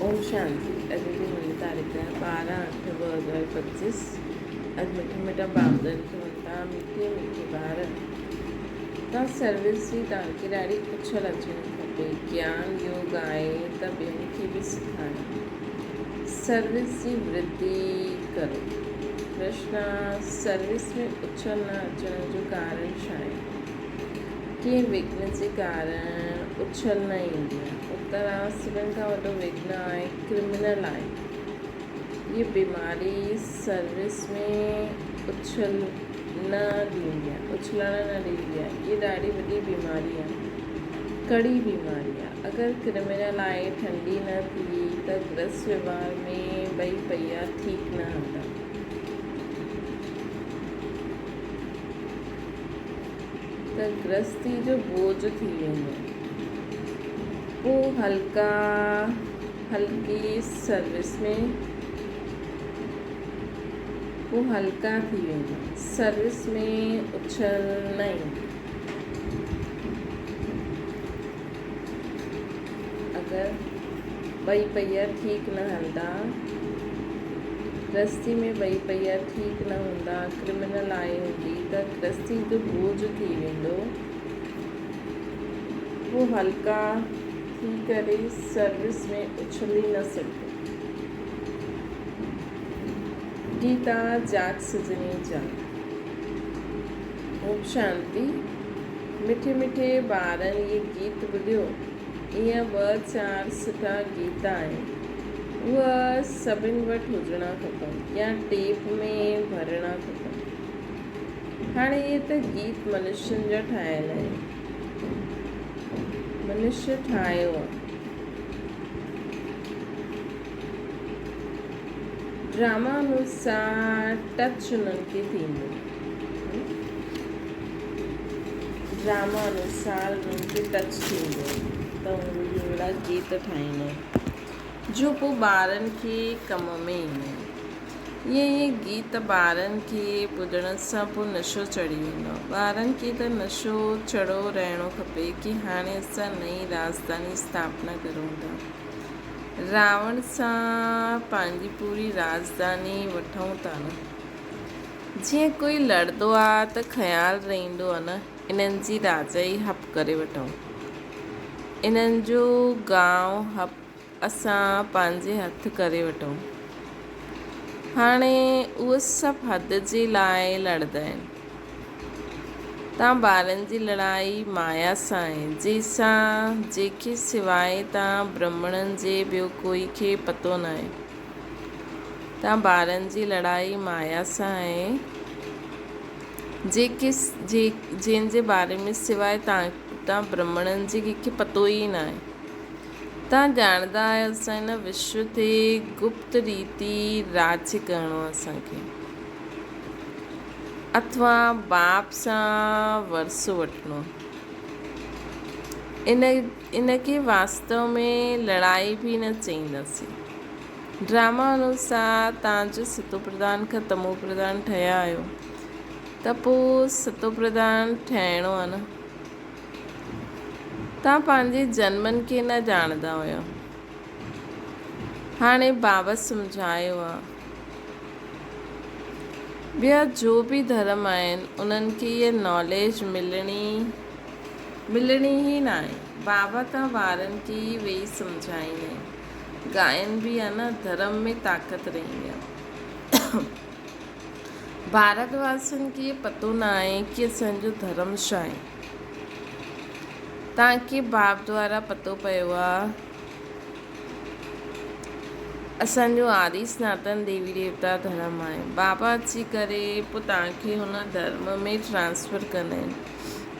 اوم شانتي اڄ جي منهنجي تاريخ 12 8 2025 اڄ مٺا مٺا بابدن چون ٿا مٺي مٺي ٻار تان سروس جي توهان کي ڏاڍي اڇل اچڻ کپي گيان يوگ آهي ته ٻين کي به سکائڻ سروس جي ورڌي ڪرو پرشنا سروس ۾ اڇل نه اچڻ جو ڪارڻ ڇا آهي ڪنهن وگهن جي ڪارڻ اڇل نه ايندي آهي. اتر آ سڀن کان وڏو وگهن آهي ڪرمنل آهي. هيء بيماري سروس ۾ اڇل نه ڏيندي آهي، اڇلڻ نه ڏيندي آهي. هيء ڏاڍي وڏي بيماري آهي. ڪڙي بيماري آهي. اگر ڪرمنل آهي ٺنڊي نه ٿي ته گرهست وهنوار ۾ ٻئي پهيا ٺيڪ نه هلندا. ته گرهستي جو بوجهه ٿي ويندو. پوء هلڪا هلڪي سروس ۾ پوء هلڪا ٿي ويندا. سروس ۾ اڇل نه ايندي. اگر ٻئي پهيا ٺيڪ نه هلندا، گرهستي ۾ ٻئي پهيا ٺيڪ نه هوندا، ڪرمنل آئي هوندي ته گرهستي جو بوجهه ٿي ويندو. پوء هلڪا ٿي ڪري سروس ۾ اڇلي نه سگهبو. گيتا جاڳ سجني جاڳ. اوم شانتي. مٺي مٺي ٻارن اهي گيت ٻڌيو. ايئن ٻه چار سٺا گيت آهن. اهي سڀن وٽ هجڻا کپن يا ٽيپ ۾ ڀرڻا کپن. هاڻي اهي ته گيت منشين جا ٺاهيل آهن. منشي ٺاهيو آهي. ڊراما انوسار ٽچ انهن کي ٿيندو. ڊراما انوسار انهن کي ٽچ ٿيندو ته اهي اهڙا گيت ٺاهيندا آهن جو پوء ٻارن کي ڪم ۾ ايندا آهن. ائين اهي گيت ٻارن کي ٻڌڻ سان پوء نشو چڙهي ويندو آهي. ٻارن کي ته نشو چڙهو رهڻو کپي ڪي هاڻي اسان نئين راڄڌاني اسٿاپنا ڪرون ٿا. راوڻ سان پنهنجي پوري راڄڌاني وٺون ٿا نه. جيئن ڪوئي لڙندو آ ته خيال رهندو آ نه انهن جي راجائي هپ ڪري وٺون. انهن جو گانء هپ اسان پنهنجي هٿ ڪري وٺون. هاڻي اهي سڀ حد جي لاء لڙندا آهن. تان ٻارن جي لڙائي مايا سان آهي، جنهن سان جنهن کي سواء تان برهمڻن جي ٻيو ڪوئي کي پتو ناهي. تان ٻارن جي لڙائي مايا سان آهي، جنهن کي جنهن جي باري ۾ سواء تان تان برهمڻن جي ڪنهن کي پتو ئي ناهي. تان ڄاڻندا آهيو اسان هن وشو تي گپت ريتي راڄ ڪرڻو اسان کي. اٿوا باپ سان ورثو وٺڻو. ان ان کي واستو ۾ لڙائي به نه چئينداسين. ڊراما انوسار توهان جو ستو پرڌان کان تمو پرڌان ٺهيا آهيو ته پوء ستو پرڌان ٺهڻو آهي نه. توهان پنهنجي جنمن کي نه ڄاڻندا هيو. هاڻي بابا سمجهايو آهي. ٻيا جو به ڌرم آهن انهن کي اها ناليج ملڻي ملڻي ئي ناهي. بابا ته ٻارن کي ئي ويهي سمجهائيندا آهن. ڳائن به آ نه ڌرم ۾ طاقت رهندي آ. ڀارت واسين کي پتو ناهي ڪي اسان جو ڌرم ڇا آهي. توهان کي باب دوارا پتو پيو آ. اسان جو آدي سناتن ديوي ديوتا ڌرم آهي. بابا اچي ڪري پوء توهان کي هن ڌرم ۾ ٽرانسفر ڪندا آهن.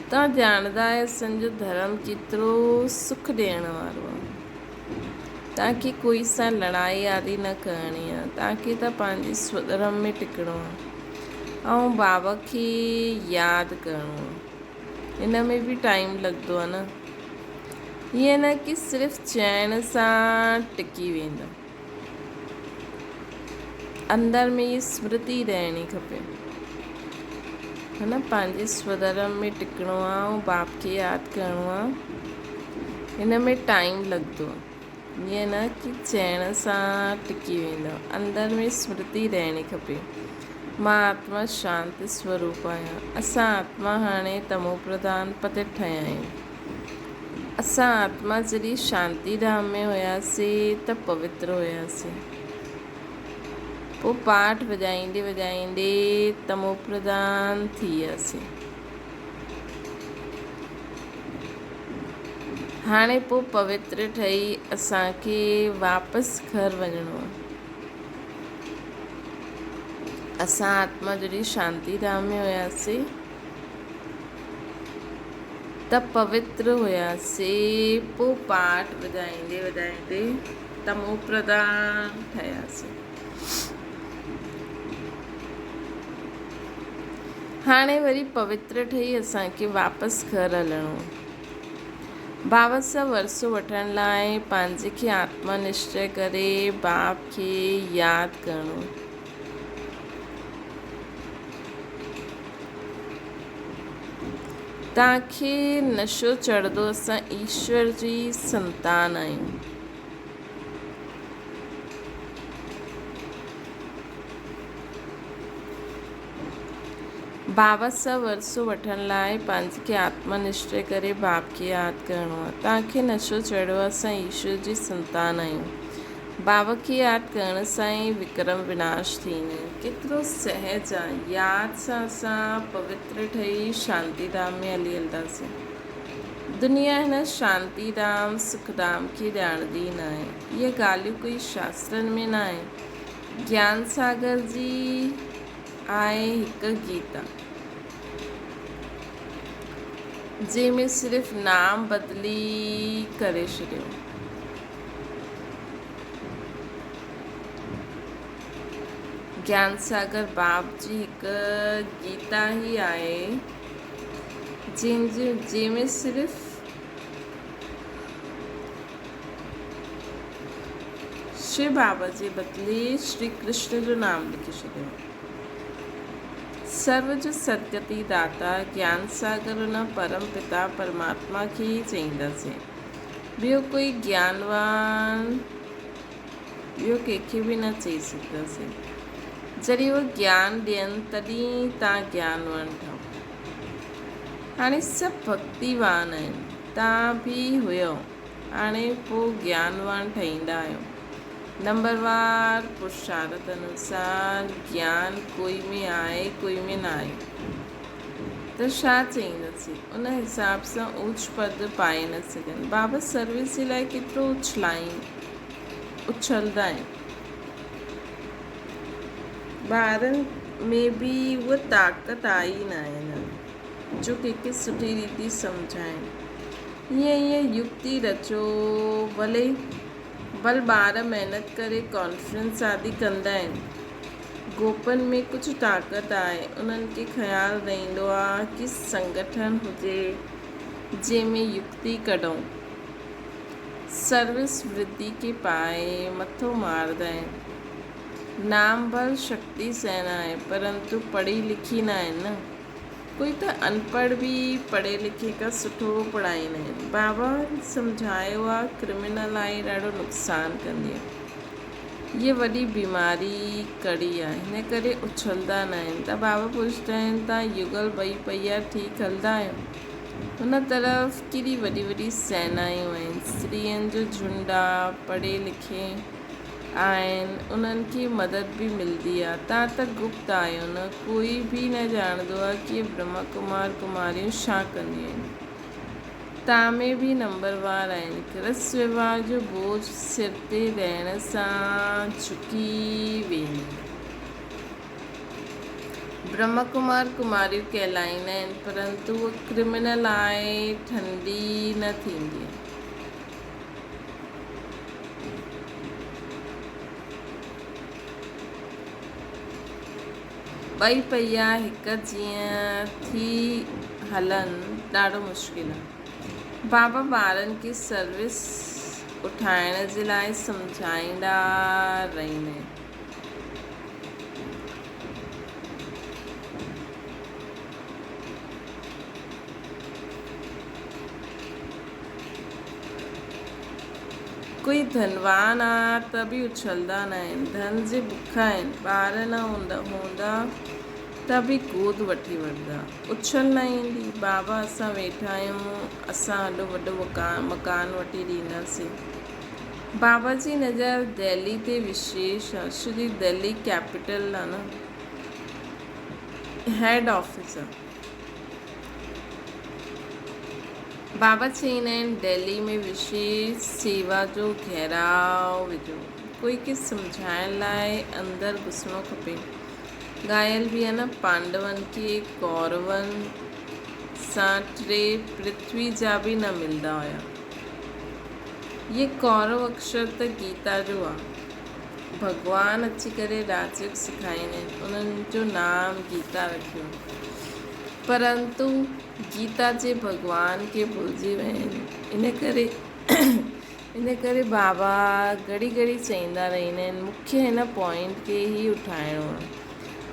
توهان ڄاڻندا آهيو اسان جو ڌرم ڪيترو سک ڏيڻ وارو آهي. توهان کي ڪوئي سان لڙائي آدي نه ڪرڻي آهي. توهان کي ته پنهنجي سوڌرم ۾ ٽڪڻو آهي ۽ بابا کي ياد ڪرڻو آهي. ان ۾ به ٽائيم لڳندو آهي نه. ائين نه ڪي صرف چئڻ سان ٽڪي ويندو. اندر ۾ هي سمرتي رهڻي کپي. ها نه پنهنجي سوڌرم ۾ ٽڪڻو آ ۽ باپ کي ياد ڪرڻو آ. ان ۾ ٽائيم لڳندو آ. ائين نه ڪي چئڻ سان ٽڪي ويندؤ. اندر ۾ سمرتي رهڻي کپي. مان آتما شانت سوروپ آهيان. اسان آتما هاڻي تموپرڌان پتت ٺهيا آهيون. اسان آتما جڏهن شانتي ڌام ۾ هياسين ته پوتر هياسين. پوء پاٺ وڄائيندي وڄائيندي تموپرڌان ٿي وياسين. هاڻي پوء پوتر ٺهي اسان کي واپس گهر وڃڻو آهي. اسان آتما جڏهن شانتي ڌام ۾ هياسين ته پوتر هياسين، پوء پاٺ وڄائيندي وڄائيندي تمو پرڌان ٺهياسين. هاڻي وري پوتر ٺهي اسان کي واپس گهر هلڻو آهي. بابا سان ورثو وٺڻ لاء پنهنجي کي آتما نشچي ڪري باپ کي ياد ڪرڻو. توهان کي نشو چڙهندو اسان ايشور جي سنتان آهيون. بابا سان ورثو وٺڻ لاء پنهنجي کي آتما نشچي ڪري باپ کي ياد ڪرڻو آهي. توهان کي نشو چڙهيو آهي اسان ايشور جي سنتان آهيون. بابا کي ياد ڪرڻ سان ئي وڪرم وناش ٿيندا آهن. ڪيترو سهج آهي. ياد سان اسان پوتر ٺهي شانتي ڌام ۾ هلي هلنداسين. دنيا هن شانتي ڌام، سک ڌام کي ڄاڻندي ئي ناهي. اهي ڳالهيون ڪوئي شاسترن ۾ ناهن. گيان ساگر جي آهي هڪ گيتا، جنهن ۾ صرف نام بدلي ڪري ڇڏيو. گيان ساگر باب جي هڪ گيتا ئي آهي، جنهن ۾ صرف شو بابا جي بدلي شري ڪرشن جو نام لکي ڇڏيو. سرو جو سدگتي داتا گيان ساگر ان پرم پتا پرماتما کي ئي چئينداسين. ٻيو ڪوئي گيانوان ٻيو ڪنهن کي به نه چئي سگهنداسين. جڏهن اهي گيان ڏين تڏهن تان گيانوان ٺهو. هاڻي سڀ ڀڳتيوان آهن. تان به هيؤ. هاڻي پوء گيانوان ٺهيندا آهيو. نمبروار پرشارت انوسار گيان ڪوئي ۾ آهي ڪوئي ۾ ناهي ته ڇا چئينداسين. ان حساب سان اوچ پد پائي نه سگهن. بابا سروس جي لاء ڪيترو اڇلائين اڇلندا آهن. ٻارن ۾ به اها طاقت آئي ناهي اڃا. جو ڪنهن کي سٺي ريتي سمجهائين. ائين ائين يڪتي رچو ڀلي ڀل ٻار محنت ڪري ڪانفرنس آدي ڪندا آهن. گوپن ۾ ڪجهه طاقت آهي انهن کي خيال رهندو آ ڪي سنگٺن هجي جنهن ۾ يڪتي ڪڍون. سروس ورڌي کي پائي مٿو مارندا آهن. نام ڀل شڪتي سينا آهي پرنتو پڙهي لکي ناهن نه. ڪوئي ته انپڙهه به پڙهي لکي کان سٺو پڙهائيندا آهن. بابا سمجهايو آ ڪرمنل آئي ڏاڍو نقصان ڪندي آ. هيء وڏي بيماري ڪڙي آ هن ڪري اڇلندا ناهن ته بابا پڇندا آهن تان يگل ٻئي پهيا ٺيڪ هلندا آهيو. هن طرف ڪيڏي وڏي وڏي سينايون آهن استرين جو جهنڊ آ پڙهي لکي. آهن انهن کي مدد به ملدي آ تان ته گپت آهيو نه ڪوئي به نه ڄاڻندو آ ڪي برهما ڪمار ڪماريون ڇا ڪنديون آهن تان ۾ به نمبر وار آهن گرهست ويوهار جو بوجھ سر تي رهڻ سان جهڪي ويندي برهما ڪمار ڪماريون ڪهلائيندا آهن پرنتو اها ڪرمنل آهي ٺنڊي نه ٿيندي. ٻئي پهيا هڪ جيئن ٿي هلن ڏاڍو مشڪل آهي. بابا ٻارن کي سروس اٺائڻ جي لاء سمجهائيندا رهندا آهن. ڪوئي ڌنوان آ ته به اڇلندا ناهن، ڌن جي بک آهن، ٻار نه هوندا ته به گود وٺي وٺندا. اڇل نه ايندي، بابا اسان ويٺا آهيون، اسان هڏو وڏو مڪان وٺي ڏينداسين. بابا جي نظر دهلي تي وشيش آ، ڇو جي دهلي ڪيپيٽل آ نه، هيڊ آفيس آ. بابا چئيندا آهن دهلي ۾ وشيش سيوا جو گهيراء وجهو. ڪوئي کي سمجهائڻ لاء اندر گهسڻو کپي. ڳايل به آهي نه پانڊون کي ڪورون سان ٽي پرٿوي جا به نه ملدا هيا. هي ڪورو اڪشر ته گيتا جو آ. ڀڳوان اچي ڪري راجيوگ سکائيندا آهن انهن جو نام گيتا رکيو. پرنتو گيتا جي ڀڳوان کي ڀلجي ويا آهن ان ڪري ان ڪري بابا گهڙي گهڙي چئيندا رهندا آهن مون کي هن پوائنٽ کي ئي اٺائڻو آهي.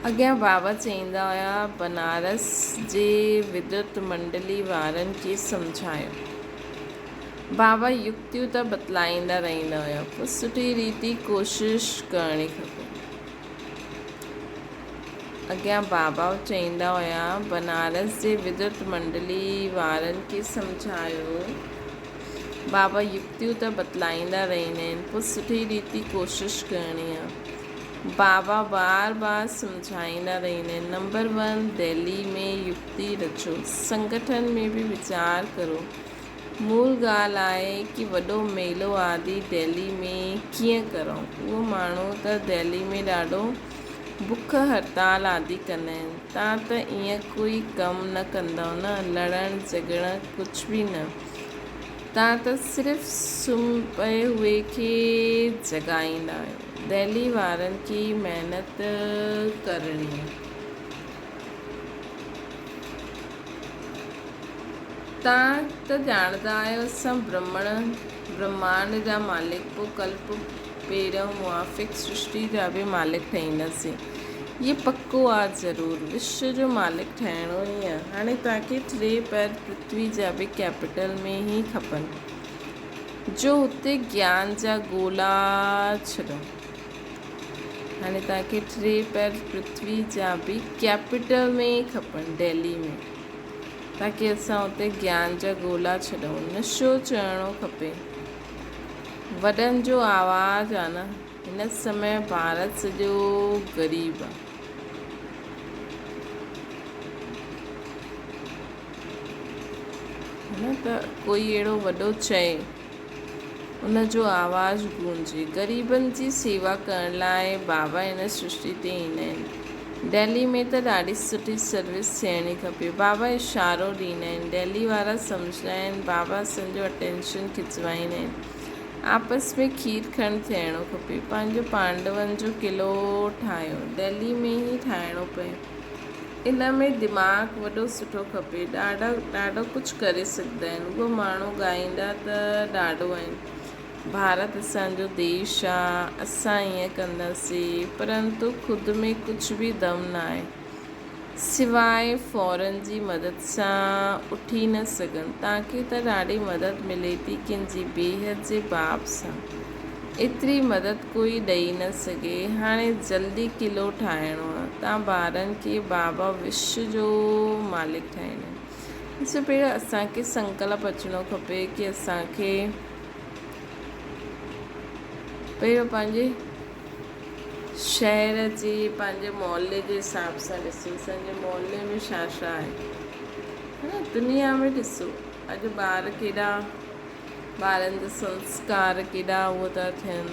اڳيان بابا چئيندا هيا بنارس جي وديوت منڊلي وارن کي سمجهايو. بابا يڪتيون ته بتلائيندا رهندا هيا پوء سٺي ريتي ڪوشش ڪرڻي کپي. اڳيان بابا چئيندا هيا بنارس جي وديوت منڊلي وارن کي سمجهايو. بابا يڪتيون ته بتلائيندا رهندا آهن پوء سٺي ريتي ڪوشش ڪرڻي آ. بابا بار بار سمجهائيندا رهندا آهن نمبر ون دهلي ۾ يڪتي رچو سنگٺن ۾ به ويچار ڪرو مول ڳالهه آهي ڪي وڏو ميلو آدي دهلي ۾ ڪيئن ڪرئون اهو ماڻهو ته دهلي ۾ ڏاڍو بک هڙتال آدي ڪندا آهن تان ته ائين ڪوئي ڪم نه ڪندؤ نه لڙڻ جهڳڙڻ ڪجهه به نه تان ته صرف سمهه پئي هئي کي جڳائيندا آهيو. دهلي وارن کي ئي محنت ڪرڻي آهي. تان ته ڄاڻندا آهيو اسان برهمڻ برهمانڊ جا مالڪ پوء ڪلپ پهريون موافق سرشٽي جا به مالڪ ٺهينداسين. هي پڪو آ ضرور وشو جو مالڪ ٺهڻو ئي آ. هاڻي توهان کي ٽي پهر پرٿوي جا به ڪيپيٽل ۾ ئي کپن جو هتي گيان جا گولا ڇڏون. هاڻي توهان کي ٽي پهر پرٿوي جا به ڪيپيٽل ۾ ئي کپن دهلي ۾ تاڪي اسان اتي گيان جا گولا ڇڏون. نشو چڙهڻو کپي. وڏن جو آواز آ نه. هن سمي ڀارت سڄو غريب آ. نه ته ڪوئي اهڙو وڏو چئي ان جو آواز گونجي. غريبن جي سيوا ڪرڻ لاء بابا هن سرشٽي تي ايندا آهن. دهلي ۾ ته ڏاڍي سٺي سروس ٿيڻي کپي. بابا اشارو ڏيندا آهن. دهلي وارا سمجهندا آهن بابا اسان جو اٽينشن کچوائيندا آهن. آپس ۾ کير کنڊ ٿيڻو کپي. پنهنجو پانڊون جو قلعو ٺاهيو. دهلي ۾ ئي ٺاهڻو پئي. ان ۾ دماغ وڏو سٺو کپي. ڏاڍا ڏاڍو ڪجهه ڪري سگهندا آهن. اهي ماڻهو ڳائيندا ته ڏاڍو آهن. ڀارت اسان جو ديش آ، اسان ائين ڪنداسين، پرنتو خود ۾ ڪجهه به دم ناهي. سواء فورن جي مدد سان اٺي نه سگهن. توهان کي ته ڏاڍي مدد ملي ٿي ڪن جي بيحد جي باپ سان. ايتري مدد ڪوئي ڏئي نه سگهي. هاڻي جلدي قلعو ٺاهڻو آ. توهان ٻارن کي بابا وشو جو مالڪ ٺاهيندا. ڏسو پهريون اسان کي سنڪلپ اچڻو کپي ڪي اسان کي پهريون پنهنجي شهر جي پنهنجي محلي جي حساب سان ڏسو اسان جي محلي ۾ ڇا ڇا آهي ها دنيا ۾ ڏسو اڄ ٻار ڪيڏا ٻارن جا سنسڪار ڪيڏا اهو ٿا ٿين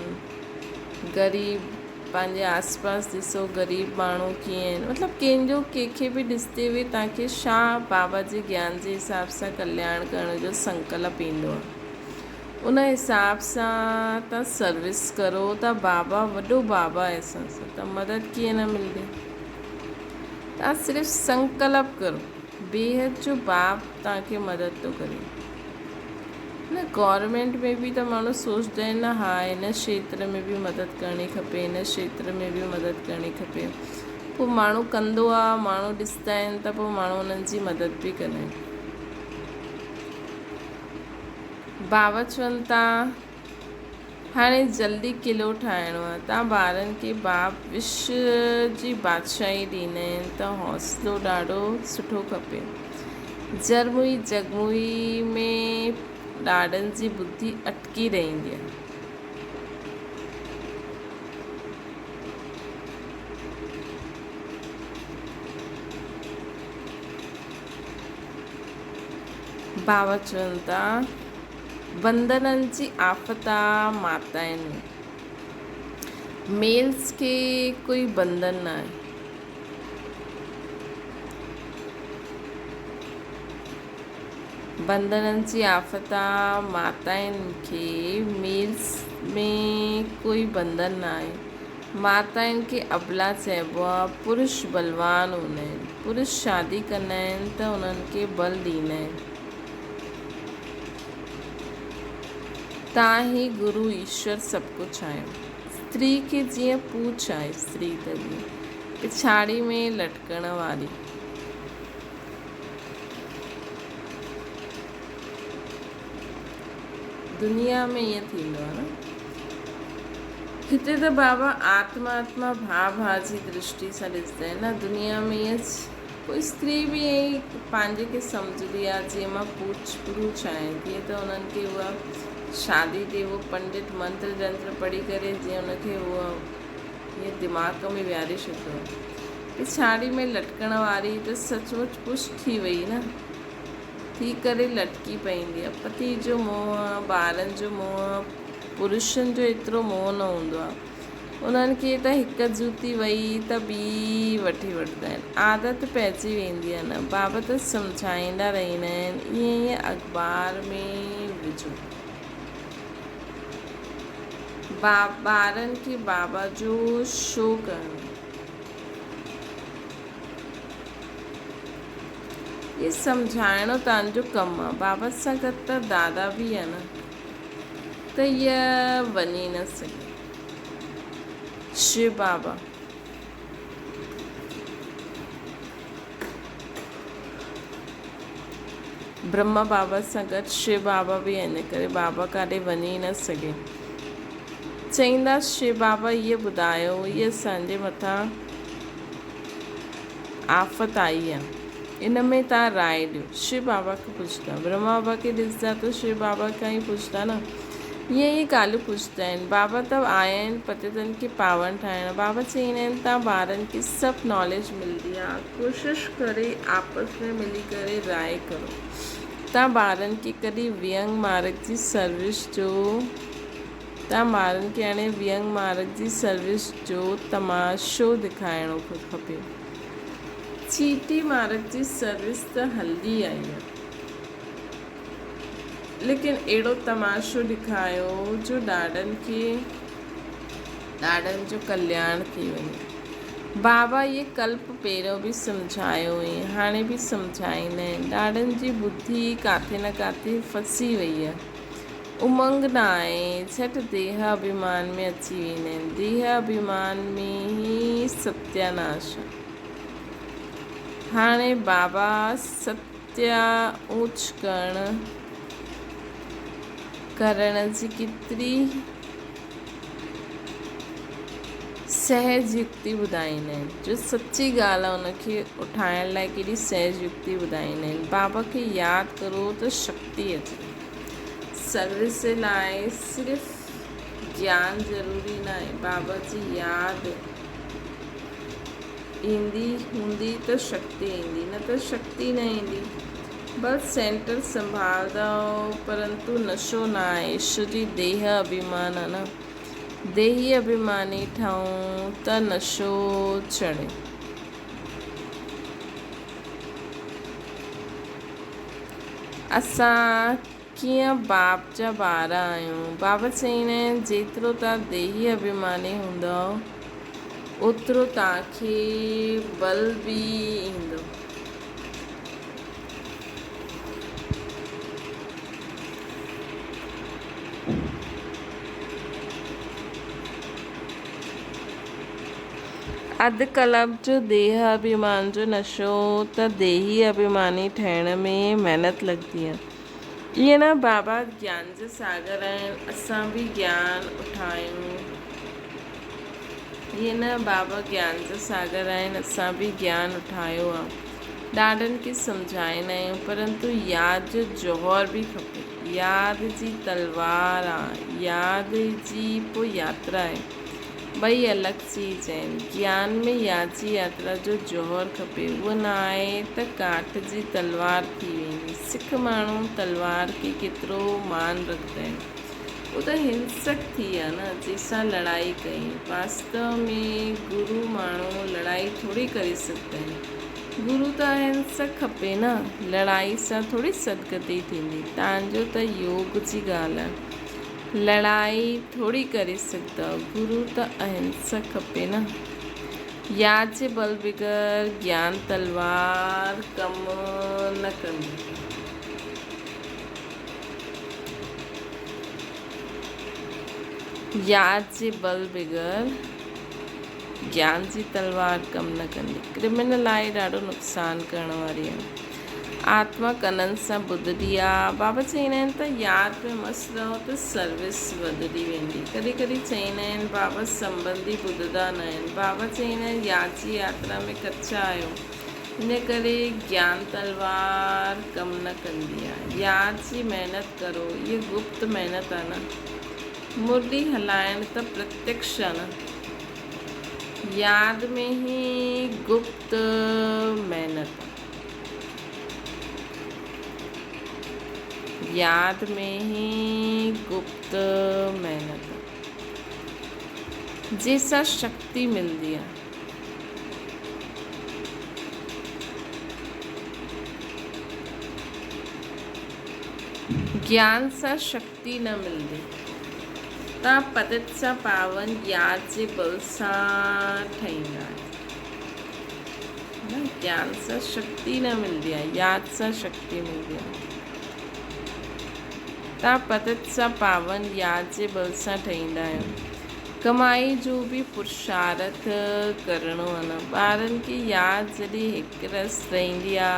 غريب پنهنجي آس پاس ڏسو غريب ماڻهو ڪيئن آهن مطلب ڪنهن جو ڪنهن کي به ڏسندي هوئي توهان کي ڇا بابا جي گيان جي حساب سان ڪلياڻ ڪرڻ جو سنڪلپ ايندو آهي ان حساب سان توهان سروس ڪرو ته بابا وڏو بابا آهي اسان سان ته مدد ڪيئن نه ملندي توهان صرف سنڪلپ ڪرو بيحد جو باپ توهان کي مدد ٿو ڪري نه گورنمينٽ ۾ به ته ماڻهو سوچدا آهن نه ها هن کيتر ۾ به مدد ڪرڻي کپي هن کيتر ۾ به مدد ڪرڻي کپي پوء ماڻهو ڪندو آهي ماڻهو ڏسندا آهن ته پوء ماڻهو انهن جي مدد به ڪندا آهن بابا چون ٿا. هاڻي جلدي قلعو ٺاهڻو آهي. تان ٻارن کي باپ وشو جي بادشاهي ڏيندا آهن ته حوصلو ڏاڍو سٺو کپي. جرموئي جڳموئي ۾ ڏاڏن جي ٻڌي اٽڪي رهندي آهي. بابا چون ٿا. بندنن جي آفت آ ماتائن ۾. ميلز کي ڪوئي بندن ناهي. بندنن جي آفت آ ماتائن کي ميلز ۾ ڪوئي بندن ناهي. ماتائن کي ابلا چئبو آ. پرش بلوان هوندا آهن. پرش شادي ڪندا آهن ته انهن کي بل ڏيندا آهن. تان ئي گرو ايشور سڀ ڪجهه آهيو. استري کي جيئن پوڇ آهي استري ته جيئن پڇاڙي ۾ لٽڪڻ واري. دنيا ۾ ائين ٿيندو آهي نه. هتي ته بابا آتما آتما ڀاء ڀاء جي درشٽي سان ڏسندا آهن نه دنيا ۾ ائين پوء استري به ائين ئي پنهنجي کي سمجهندي آهي جيئن مان پوڇ پروڇ آهيان جيئن ته انهن کي اها شادي تي اهو پنڊت منتر جنتر پڙهي ڪري جيئن ان کي اهو ائين دماغ ۾ ويهاري ڇڏيو آهي پڇاڙي ۾ لٽڪڻ واري ته سچ مچ پش ٿي وئي نه ٿي ڪري لٽڪي پئيندي آهي پتي جو موهه ٻارن جو موهه پرشن جو ايترو موهه نه هوندو آهي انهن کي ته هڪ جوتي وئي ته ٻي وٺي وٺندا آهن. عادت پئجي ويندي آهي نه. بابا ته سمجهائيندا رهندا آهن، ائين ائين اخبار ۾ وجهو. ٻارن کي بابا جو شو ڪرڻو. اهي سمجهائڻو توهان جو ڪم آهي. بابا سان گڏ ته دادا به آهي نه. ته هيء وڃي نه سگهي. شو بابا. برهما بابا سان گڏ شو بابا به ان ڪري بابا ڪاڏي وڃي نه سگهي. چئيندا شو بابا هيء ٻڌايو هيء اسان جي مٿان آفت آئي آ. ان ۾ توهان راء ڏيو. شو بابا کي پڇندا. برهما بابا کي ڏسندا ته شو بابا کان ئي پڇندا نه. ائين ئي ڳالهيون پڇندا آهن. بابا ته آيا آهن پتيتن کي پاون ٺاهڻ. بابا چئيندا آهن توهان ٻارن کي سڀ ناليج ملندي آ. ڪوشش ڪري آپس ۾ ملي ڪري راء ڪرو. توهان ٻارن کي ڪڏهن وينگ مارگ جي سروس جو توهان ٻارن کي هاڻي وينگ مارگ جي سروس جو تماشو ڏيکارڻو کپي. چيٽي مارگ جي سروس ته هلي آئي آهي. ليڪن اهڙو تماشو ڏيکايو جو ڏاڏن کي ڏاڏن جو ڪلياڻ ٿي وڃي. بابا اهي ڪلپ پهريون به سمجهايو هئين هاڻي به سمجهائيندا آهن. ڏاڏن جي ٻڌي ڪاٿي نه ڪاٿي ڦسي وئي آهي. امنگ نه آهي، جهٽ ديهه اڀيمان ۾ اچي ويندا آهن. ديهه اڀيمان ۾ ئي ستياناش آهي. هاڻي بابا ستيا اوچ ڪرڻ ڪرڻ جي ڪيتري سهج يڪتي ٻڌائيندا آهن. جو سچي ڳالهه آهي ان کي اٺائڻ لاء ڪيڏي سهج يڪتي ٻڌائيندا آهن. بابا کي ياد ڪرو ته شڪتي اچي. سروس جي لاء صرف گيان ضروري ناهي، بابا جي ياد ايندي هوندي ته شڪتي ايندي، نه ته شڪتي نه ايندي. بس سينٽر سنڀالندؤ پرنتو نشو نه آهي، ڇو جي ديهه اڀيمان آهي نه. ديهي اڀيماني ٺهون ته نشو چڙهي. اسان ڪيئن باپ جا ٻار آهيون؟ بابا چئيندا آهن، جيترو توهان ديهي اڀيماني هوندؤ، اوترو توهان کي بل به ايندو. اڌ ڪلپ جو ديهه اڀيمان جو نشو ته ديهي اڀيماني ٺهڻ ۾ محنت لڳندي آهي. ائين نه بابا گيان جا ساگر آهن اسان به گيان اٺايون. ائين نه بابا گيان جا ساگر آهن اسان به گيان اٺايو آ. ڏاڍن کي سمجهائيندا آهيون پرنتو ياد جو جوهر به کپي. ياد جي تلوار آ ياد جي پوء ياترا آهي. ٻئي الڳ چيز آهن. گيان ۾ ياد جي ياترا جو جوهر کپي. اهو نه آهي ته ڪاٺ جي تلوار ٿي ويندي. سک ماڻهو تلوار کي ڪيترو مان رکندا آهن. اهو ته هنسڪ ٿي ويا نه جنهن سان لڙائي ڪئي. واستو ۾ گرو ماڻهو لڙائي ٿوري ڪري سگهندا آهن. گرو ته اهنسڪ کپي نه. لڙائي سان ٿوري سدگتي ٿيندي. تان جو ته يوگ جي ڳالهه آهي. لڙائي ٿوري ڪري سگهندؤ. گرو ته اهنسڪ کپي نه. ياد جي بل بغير گيان تلوار ڪم نه ڪندي. ياد جي بل بغير گيان جي تلوار ڪم نه ڪندي. ڪرمنل آهي ڏاڍو نقصان ڪرڻ واري آهي. آتما ڪنن سان ٻڌندي آ. بابا چئيندا آهن ته ياد ۾ مست رهو ته سروس وڌندي ويندي. ڪڏهن ڪڏهن چئيندا آهن بابا سنبنڌي ٻڌندا نه آهن. بابا چئيندا آهن ياد جي ياترا ۾ ڪچا آهيو ان ڪري گيان تلوار ڪم نه ڪندي آ. ياد جي محنت ڪرو هيء گپت محنت آ نه. مرلي هلائڻ ته پرتيڪش آ نه. ياد ۾ هي گپت محنت آ. ياد ۾ هي گپت محنت آ. جنهن سان شڪتي ملندي آ. گيان سان شڪتي نه ملندي. تان پتت سان پاون ياد جي بل سان ٺهيندا آهيو. گيان سان شڪتي نه ملندي آهي، ياد سان شڪتي ملندي آهي. تان پتت سان پاون ياد جي بل سان ٺهيندا آهيو. ڪمائي جو به پرشارٿ ڪرڻو آهي نه. ٻارن کي ياد جڏهن هڪ رس رهندي آ،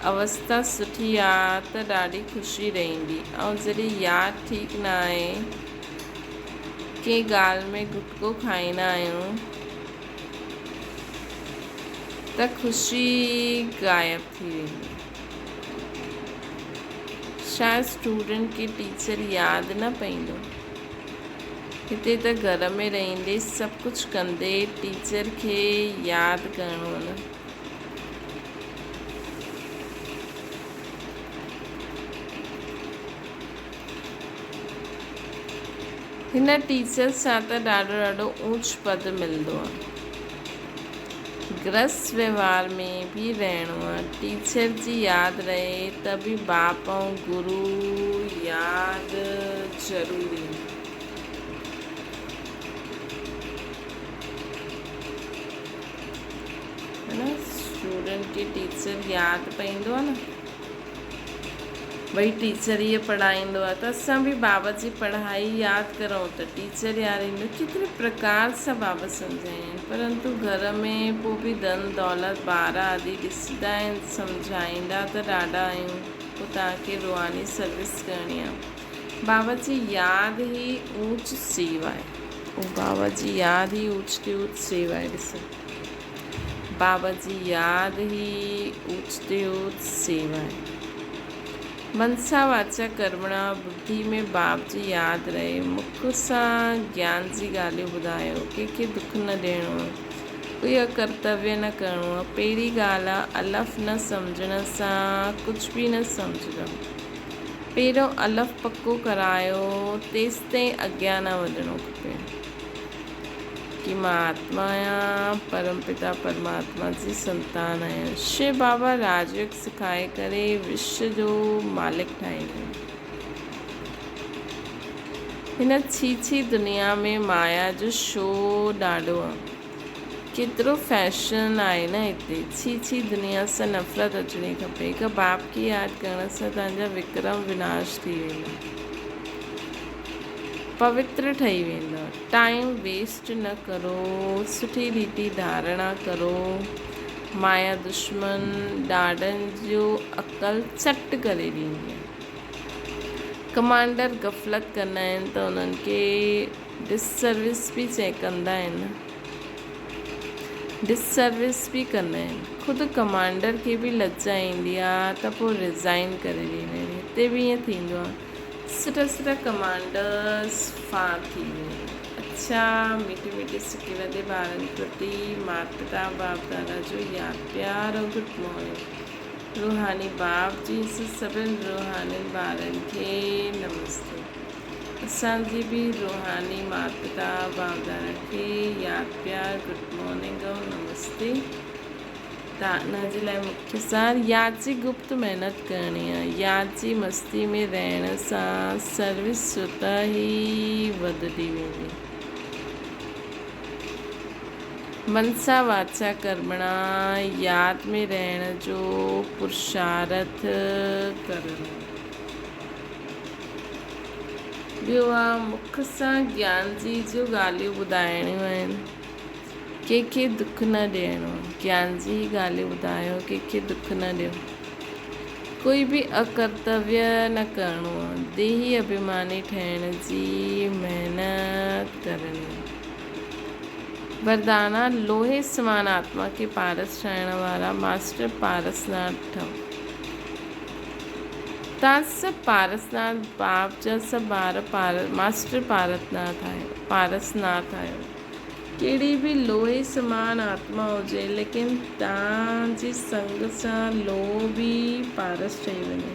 اوستا سٺي آ ته ڏاڍي خوشي رهندي ۽ جڏهن ياد ٺيڪ نه آهي، ڪنهن ڳالهه ۾ گهٽڪو کائيندا آهيون ته خوشي غائب ٿي ويندي. شايد اسٽوڊنٽ کي ٽيچر ياد نه پئيندو. هتي ته گهر ۾ رهندي سڀ ڪجهه ڪندي ٽيچر کي ياد ڪرڻو نه. هن ٽيچر سان ته ڏاڍو ڏاڍو اوچ پد ملندو آ. گرهست وهنوار ۾ به رهڻو آ. ٽيچر جي ياد رهي ته به باپ ۽ گرو ياد ضرور ايندي. اسٽوڊنٽ کي ٽيچر ياد پئيندو آ نه. ڀئي ٽيچر هيء پڙهائيندو آهي ته اسان به بابا جي پڙهائي ياد ڪرون ته ٽيچر ياريندو ڪيتري پرڪار سان بابا سمجهائين آهن پرنتو گهر ۾ پوء به ڌن دولت ٻار آدي ڏسندا آهن سمجهائيندا ته ڏاڍا آهيون پوء توهان کي روحاني سروس ڪرڻي آهي بابا جي ياد هي اوچ سيوا آهي بابا جي ياد هي اوچ تي اوچ سيوا آهي ڏسو بابا جي ياد هي اوچ تي اوچ سيوا آهي. منسا واچا ڪرمڻا ٻڌي ۾ باب جي ياد رهي. مک سان گيان جي ڳالهيون ٻڌايو. ڪنهن کي دک نه ڏيڻو آهي. ڪوئي اڪرتويه نه ڪرڻو آهي. پهرين ڳالهه آهي الف نه سمجهڻ سان ڪجهه به نه سمجهندؤ. پهريون الف پڪو ڪرايو تيستائين اڳيان نه وڌڻو کپي. ڪي مان آتما آهيان، پرم پتا پرماتما جي سنتان آهيان. شو بابا راجيوگ سکائي ڪري وشو جو مالڪ ٺاهيندو. هن ڇيڇي دنيا ۾ مايا جو شو ڏاڍو آ. ڪيترو فيشن آهي نه هتي. ڇيڇي دنيا سان نفرت اچڻي کپي. هڪ باپ کي ياد ڪرڻ سان توهان جا وڪرم وناش ٿي ويندا. پوتر ٺهي ويندؤ. ٽائيم ويسٽ نه ڪرو، سٺي ريتي ڌارڻا ڪرو. مايا دشمن ڏاڍن جو عقل چٽ ڪري ڏيندي آهي. ڪمانڊر غفلت ڪندا آهن ته انهن کي ڊس سروس به چئي ڪندا آهن ڊس سروس به ڪندا آهن خود ڪمانڊر کي به لڄ ايندي آهي ته پوء ريزائن ڪري ڏيندا آهن هتي به ائين ٿيندو آهي سٺا سٺا ڪمانڊرس فار ٿي ويا آهن اڇا ميٺي ميٺي سڪيلڌي ٻارن پرتي مات پتا باپ دادا جو ياد پيار ۽ گڊ مارننگ روحاني باپ جي سڀن روحانين ٻارن کي نمستي اسان جي به روحاني مات پتا باپ دادا کي ياد پيار گڊ مارننگ ۽ نمستي. دانا جي لاء مکيه سار ياد جي گپت محنت ڪرڻي آهي. ياد جي مستي ۾ رهڻ سان سروس سوتا ئي وڌندي ويندي. منسا واچا ڪرمڻا ياد ۾ رهڻ جو پرشارٿ ڪرڻو. ٻيو آ مک سان گيان جي جو ڳالهيون ٻڌائڻيون آهن. ڪنهن کي دک نه ڏيڻو. گيان جي هي ڳالهيون ٻڌايو، ڪنهن کي دک نه ڏيو. ڪوئي به اڪرتويه نه ڪرڻو. ديهي اڀيماني ٺهڻ جي محنت ڪرڻي. وردانا، لوهي سمان آتما کي پارس ٺاهڻ وارا ماسٽر پارسناٿ ٺهو. تان سڀ پارسناٿ باپ جا سڀ ٻار ماسٽر پارسناٿ آهيو. پارسناٿ آهيو. ڪهڙي به لوهي سمان آتما هجي، ليڪن تان جي سنگ سان لوهو به پارس ٺهي وڃي.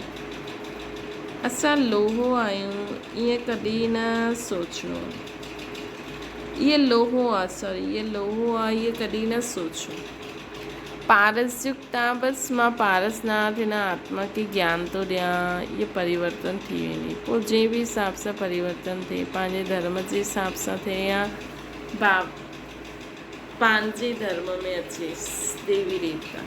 اسان لوهو آهيون ائين ڪڏهن نه سوچڻو. اهي لوهو آ سوري اهي لوهو آ اهي ڪڏهن نه سوچو. پارس جو تان بس مان پارس ناٿ هن آتما کي گيان ٿو ڏيان اهي پريورتن ٿي ويندي پوء جنهن به حساب سان پريورتن ٿئي پنهنجي ڌرم جي حساب سان ٿئي يا باب پنهنجي ڌرم ۾ اچي ديوي ديوتا.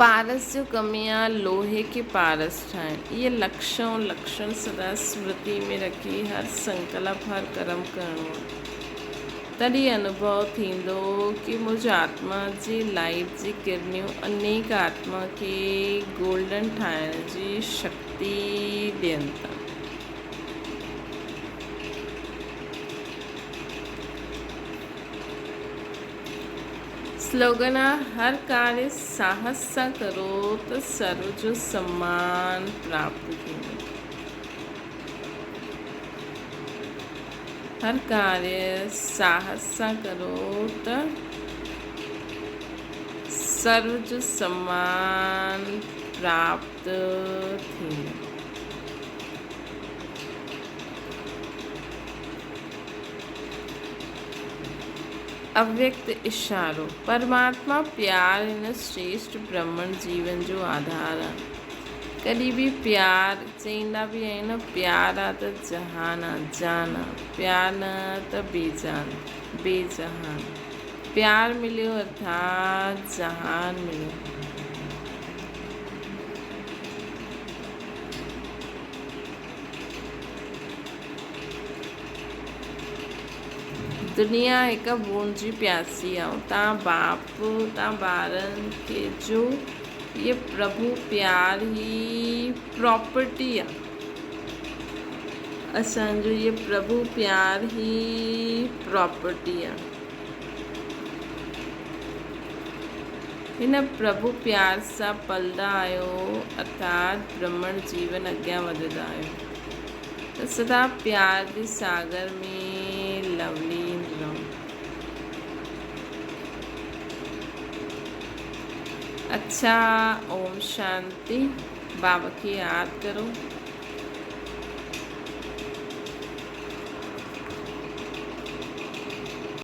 پارس جو ڪم يا لوهي کي پارس ٺاهڻ اهي لڪش ۽ لڪشڻ سدا سمرتي ۾ رکي هر سنڪلپ هر ڪرم ڪرڻو آهي. تڏهن انوڀو ٿيندو ڪي مجھ آتما جي لائيٽ جي ڪرنيون انيڪ آتما کي گولڊن ٺاهڻ جي شڪتي ڏين ٿا. سلوگن آ هر ڪاري ساهس سان ڪرو ته سرو جو سمان پراپت ٿيندو. هر ڪاريه ساهس سان ڪرو ته سرو جو سمان پراپت ٿيندو. اويڪت اشارو، پرماتما پيار هن شريشٽ برهمڻ جيون جو آڌار آهي. ڪڏهن به پيار چئيندا به آهن نه پيار آ ته جهان آ جان آ پيار نه ته بي جان بي جهان پيار مليو ارٿات جهان مليو. دنيا هڪ بوند جي پياسي آ تان باپ تان ٻارن کي جو هيء پرڀو پيار هي پراپرٽي آ. اسان جو هيء پرڀو پيار هي پراپرٽي آ. هن پرڀو پيار سان پلدا آهيو ارٿات برهمڻ جيون اڳيان وڌندا آهيو ته سدا پيار جي ساگر ۾ لولين رهو. اڇا اوم شانتي بابا کي ياد ڪرو.